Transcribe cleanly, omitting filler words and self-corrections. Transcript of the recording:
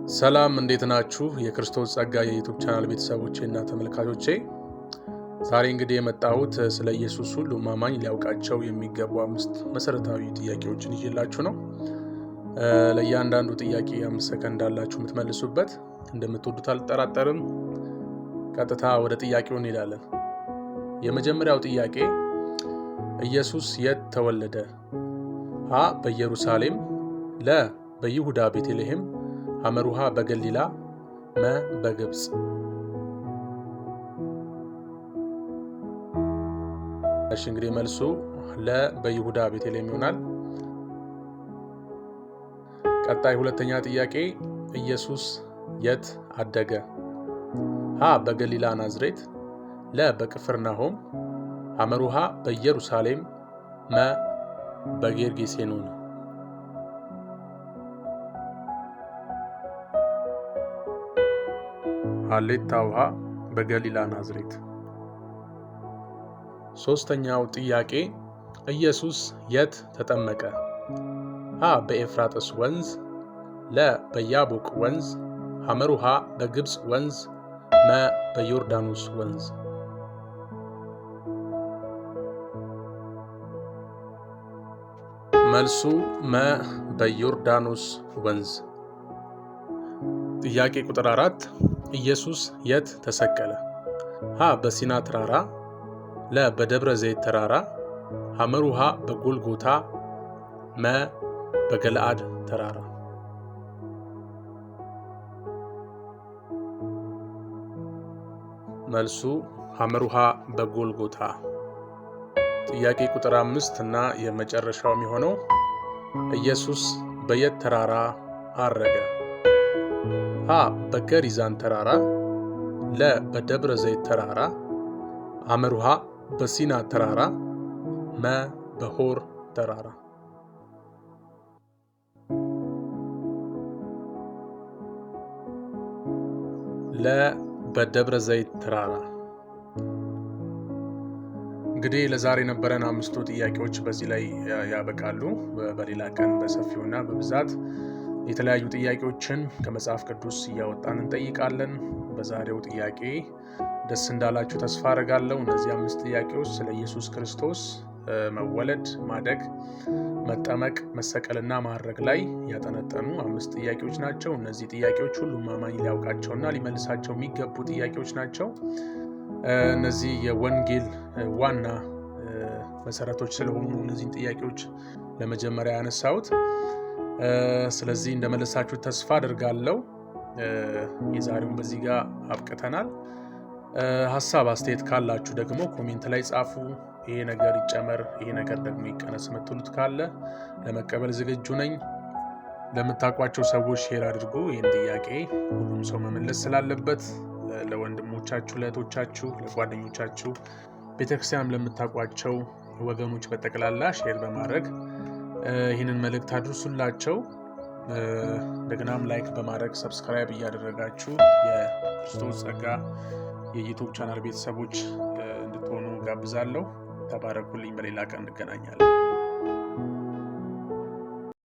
ሰላም፣ እንዴት ናችሁ? የክርስቶስ ጸጋ የ YouTube channel ቤተሰቦቼ እና ተመልካቾቼ፣ ዛሬ እንግዲህ የመጣሁት ስለ ኢየሱስ ሁሉም አማኝ ሊያውቃቸው የሚገቡ አምስት መሰረታዊ ጥያቄዎችን ይዤላችሁ ነው። ለእያንዳንዱ ጥያቄ 5 ሰከንድ አላችሁ የምትመልሱበት። እንደምትወዱት አልጠራጠርም። ቀጥታ ወደ ጥያቄው እንሄዳለን። የመጀመሪያው ጥያቄ፣ ኢየሱስ የት ተወለደ? ሀ በኢየሩሳሌም፣ ለ በይሁዳ ቤተልሔም፣ ሐመሩ ሐ በገሊላ፣ መ በግብፅ። እሺ፣ እንግዲህ መልሱ ለ በይሁዳ ቤተልሔም ይሆናል። ቀጣይ ሁለተኛ ጥያቄ፣ ኢየሱስ የት አደገ? ሀ በገሊላ ናዝሬት፣ ለ በቅፍርናሆም፣ ሐመሩ ሐ በኢየሩሳሌም፣ መ በጌርጌሴኖን። ሀሌታው ሀ በገሊላ ናዝሬት። ሶስተኛው ጥያቄ፣ ኢየሱስ የት ተጠመቀ? ሀ በኤፍራጥስ ወንዝ፣ ለ በያቦቅ ወንዝ፣ ሐመሩ ሐ በግብፅ ወንዝ፣ መ በዮርዳኖስ ወንዝ። መልሱ መ በዮርዳኖስ ወንዝ። ጥያቄ ቁጥር 4፣ ኢየሱስ የት ተሰቀለ? ሀ በሲና ተራራ፣ ለ በደብረ ዘይት ተራራ፣ ሐመሩ ሐ በጎልጎታ፣ መ በገለዓድ ተራራ። መልሱ ሐመሩ ሐ በጎልጎታ። ጥያቄ ቁጥር 5 እና የመጨረሻው የሚሆነው፣ ኢየሱስ በየት ተራራ አረገ? ሀ በገሪዛን ተራራ፣ ለ በደብረ ዘይት ተራራ፣ ሐመሩ ሐ በሲና ተራራ፣ መ በሆር ተራራ። ለ በደብረ ዘይት ተራራ። እንግዲህ ለዛሬ የነበረን አምስቱ ጥያቄዎች በዚህ ላይ ያበቃሉ። በሌላ ቀን በሰፊውና በብዛት የተለያዩ ጥያቄዎችን ከመጽሐፍ ቅዱስ እያወጣን እንጠይቃለን። በዛሬው ጥያቄ ደስ እንዳላችሁ ተስፋ አደርጋለሁ። እነዚህ አምስት ጥያቄዎች ስለ ኢየሱስ ክርስቶስ መወለድ፣ ማደግ፣ መጠመቅ፣ መሰቀልና ማረግ ላይ ያጠነጠኑ አምስት ጥያቄዎች ናቸው። እነዚህ ጥያቄዎች ሁሉም አማኝ ሊያውቃቸውና ሊመልሳቸው የሚገቡ ጥያቄዎች ናቸው። እነዚህ የወንጌል ዋና መሰረቶች ስለሆኑ እነዚህን ጥያቄዎች ለመጀመሪያ ያነሳሁት። ስለዚህ እንደመለሳችሁ ተስፋ አድርጋለሁ። የዛሬውን በዚህ ጋር አብቅተናል። ሀሳብ አስተያየት ካላችሁ ደግሞ comment ላይ ጻፉ። ይሄ ነገር ይጨመር፣ ይሄ ነገር ደግሞ ይቀነስ የምትሉት ካለ ለመቀበል ዝግጁ ነኝ። ለምታውቋቸው ሰዎች share አድርጉ። ይህን ጥያቄ ሁሉም ሰው መመለስ ስላለበት ለወንድሞቻችሁ፣ ለእህቶቻችሁ፣ ለጓደኞቻችሁ፣ ቤተክርስቲያን ለምታውቋቸው ወገኖች በጠቅላላ share በማድረግ ይህንን መልእክት አድርሱላቸው። እንደገናም like በማድረግ subscribe እያደረጋችሁ የክርስቶስ ጸጋ የ YouTube channel ቤተሰቦች እንድትሆኑ ጋብዛለሁ። ተባረኩልኝ። በሌላ ቀን እንገናኛለን።